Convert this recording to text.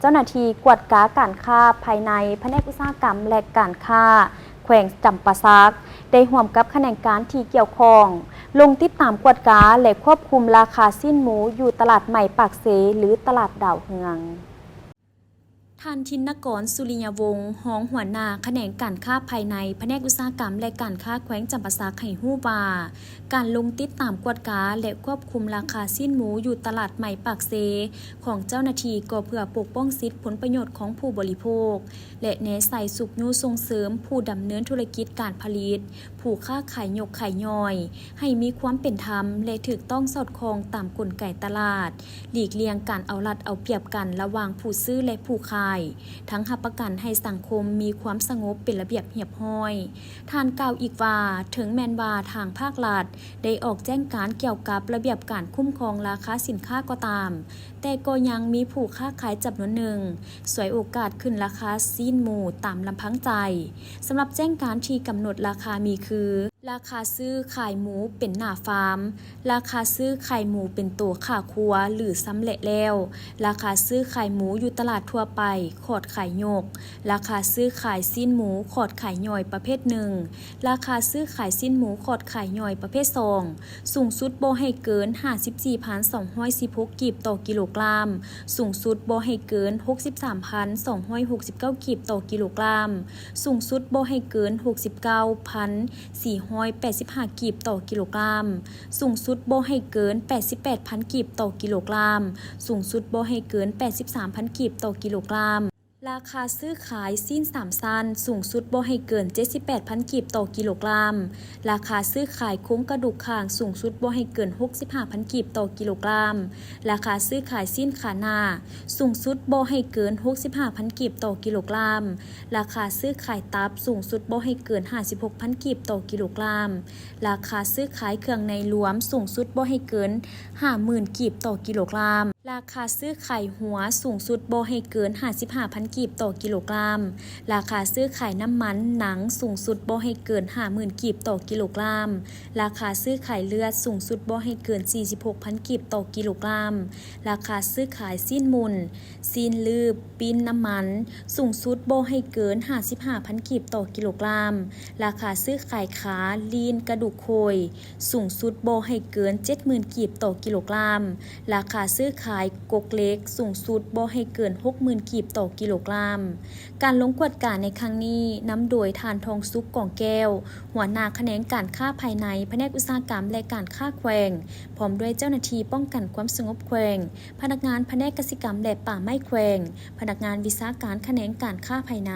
ເຈົ້າໜ້າທີ່ກວດກາການຄ້າພາຍໃນ ພະແນກອຸດສາຫະກຳ ແລະ ການຄ້າ ແຂວງຈຳປາສັກ ໄດ້ຮ່ວມກັບຂະແໜງການທີ່ກ່ຽວຂ້ອງ ລົງຕິດຕາມກວດກາ ແລະ ຄວບຄຸມລາຄາຊີ້ນໝູຢູ່ຕະຫຼາດໃໝ່ປາກເຊ ຫຼື ຕະຫຼາດດາວເຮືອງ. ທ່ານ ທິນນະກອນ ສຸລິຍະວົງ ຮອງຫົວໜ້າຂະແໜງການຄ້າພາຍໃນ ພະແນກອຸດສາຫະກຳ ແລະ ການຄ້າແຂວງຈຳປາສັກ ໃຫ້ຮູ້ວ່າ ການລົງຕິດຕາມກວດກາ ແລະ ຄວບຄຸມລາຄາຊີ້ນໝູຢູ່ຕະຫຼາດໃໝ່ປາກເຊ ຂອງເຈົ້າໜ້າທີ່ກໍເພື່ອປົກປ້ອງສິດຜົນປະໂຫຍດຂອງຜູ້ບໍລິໂພກ ແລະ ແນໃສ່ຊຸກຍູ້ສົ່ງເສີມຜູ້ດຳເນີນທຸລະກິດການຜະລິດ, ຜູ້ຄ້າຂາຍຍົກຂາຍຍ່ອຍ ໃຫ້ມີຄວາມເປັນທຳ ແລະ ຖືກຕ້ອງສອດຄ່ອງຕາມກົນໄກຕະຫຼາດ, ຫຼີກລ່ຽງການເອົາລັດເອົາປຽບກັນລະຫວ່າງຜູ້ຊື້ ແລະ ຜູ້ຂາຍ, ທັງຮັບປະກັນໃຫ້ສັງຄົມມີຄວາມສະຫງົບເປັນລະບຽບຮຽບຮ້ອຍ. ທ່ານກ່າວອີກວ່າ ເຖິງແມ່ນວ່າທາງພາກລັດໄດ້ອອກແຈ້ງການກ່ຽວກັບລະບຽບການຄຸ້ມຄອງລາຄາສິນຄ້າກໍຕາມ, ແຕ່ກໍຍັງມີຜູ້ຄ້າຂາຍຈຳນວນໜຶ່ງສວຍໂອກາດຂຶ້ນລາຄາຊີ້ນໝູຕາມລຳພັງໃຈ. ສຳລັບແຈ້ງການທີ່ກຳນົດລາຄາມີຄື ລາຄາຊື້ຂາຍໝູເປັນໜ້າຟາມ, ລາຄາຊື້ຂາຍໝູເປັນໂຕຂາຄົວ ຫຼື ຊຳແຫຼະແລ້ວ, ລາຄາຊື້ຂາຍໝູຢູ່ຕະຫຼາດທົ່ວໄປ ຂອດຂາຍຍົກ, ລາຄາຊື້ຂາຍຊີ້ນໝູຂອດຂາຍຍ່ອຍປະເພດໜຶ່ງ, ລາຄາຊື້ຂາຍຊີ້ນໝູຂອດຂາຍຍ່ອຍປະເພດສອງ ສູງສຸດບໍ່ໃຫ້ເກີນຫ້າສິບສີ່ພັນສອງຮ້ອຍສິບຫົກກີບຕໍ່ກິໂລກຣາມ, ສູງສຸດບໍ່ໃຫ້ເກີນຫົກສິບສາມພັນສອງຮ້ອຍຫົກສິບເກົ້າກີບຕໍ່ກິໂລກຣາມ, ສູງສຸດບໍ່ໃຫ້ເກີນຫົກສິບເກົ້າພັນສີ່ຮ້ອຍແປດສິບຫ້າກີບຕໍ່ກິໂລກຣາມ, ສູງສຸດບໍ່ໃຫ້ເກີນແປດສິບແປດພັນກີບຕໍ່ກິໂລກຣາມ, ສູງສຸດບໍ່ໃຫ້ເກີນແປດສິບສາມພັນກີບຕໍ່ກິໂລກຣາມ. ລາຄາຊື້ຂາຍຊີ້ນສາມຊັ້ນ ສູງສຸດບໍ່ໃຫ້ເກີນເຈັດສິບແປດພັນກີບຕໍ່ກິໂລກຣາມ, ລາຄາຊື້ຂາຍໂຄງກະດູກຂ້າງ ສູງສຸດບໍ່ໃຫ້ເກີນຫົກສິບຫ້າພັນກີບຕໍ່ກິໂລກຣາມ, ລາຄາຊື້ຂາຍຊີ້ນຂາໜ້າ ສູງສຸດບໍ່ໃຫ້ເກີນຫົກສິບຫ້າພັນກີບຕໍ່ກິໂລກຣາມ, ລາຄາຊື້ຂາຍຕັບ ສູງສຸດບໍ່ໃຫ້ເກີນຫ້າສິບຫົກພັນກີບຕໍ່ກິໂລກຣາມ, ລາຄາຊື້ຂາຍເຄື່ອງໃນລວມ ສູງສຸດບໍ່ໃຫ້ເກີນຫ້າໝື່ນກີບຕໍ່ກິໂລກຣາມ. ລາຄາຊື້ຂາຍຫົວ ສູງສຸດບໍ່ໃຫ້ເກີນຫ້າສິບຫ້າພັນກີບຕໍ່ກິໂລກຣາມ. ລາຄາຊື້ຂາຍນ້ຳມັນໜັງ ສູງສຸດບໍ່ໃຫ້ເກີນຫ້າໝື່ນກີບຕໍ່ກິໂລກຣາມ. ລາຄາຊື້ຂາຍເລືອດ ສູງສຸດບໍ່ໃຫ້ເກີນສີ່ສິບຫົກພັນກີບຕໍ່ກິໂລກຣາມ. ລາຄາຊື້ຂາຍຊີ້ນໝຸ່ນ, ຊີ້ນລືບ, ປີ້ນນ້ຳມັນ, ສູງສຸດບໍ່ໃຫ້ເກີນຫ້າສິບຫ້າພັນກີບຕໍ່ກິໂລກຣາມ. ລາຄາຊື້ຂາຍຂາ, ລີ້ນ, ກະດູກໂຄຍ, ສູງສຸດບໍ່ໃຫ້ເກີນເຈັດໝື່ນກີບຕໍ່ກິໂລກຣາມ. ລາຄາຊື້ຂາຍກົກເຫຼັກ ສູງສຸດບໍ່ໃຫ້ເກີນຫົກໝື່ນກີບຕໍ່ກິໂລກຣາມ. ການລົງກວດກາໃນຄັ້ງນີ້ ນຳໂດຍທ່ານ ທອງສຸກ ກອງແກ້ວ ຫົວໜ້າຂະແໜງການຄ້າພາຍໃນ ພະແນກອຸດສາຫະກຳ ແລະ ການຄ້າແຂວງ, ພ້ອມດ້ວຍເຈົ້າໜ້າທີ່ປ້ອງກັນຄວາມສະຫງົບແຂວງ, ພະນັກງານພະແນກກະສິກຳ ແລະ ປ່າໄມ້ແຂວງ, ພະນັກງານວິຊາການຂະແໜງການຄ້າພາຍໃນ.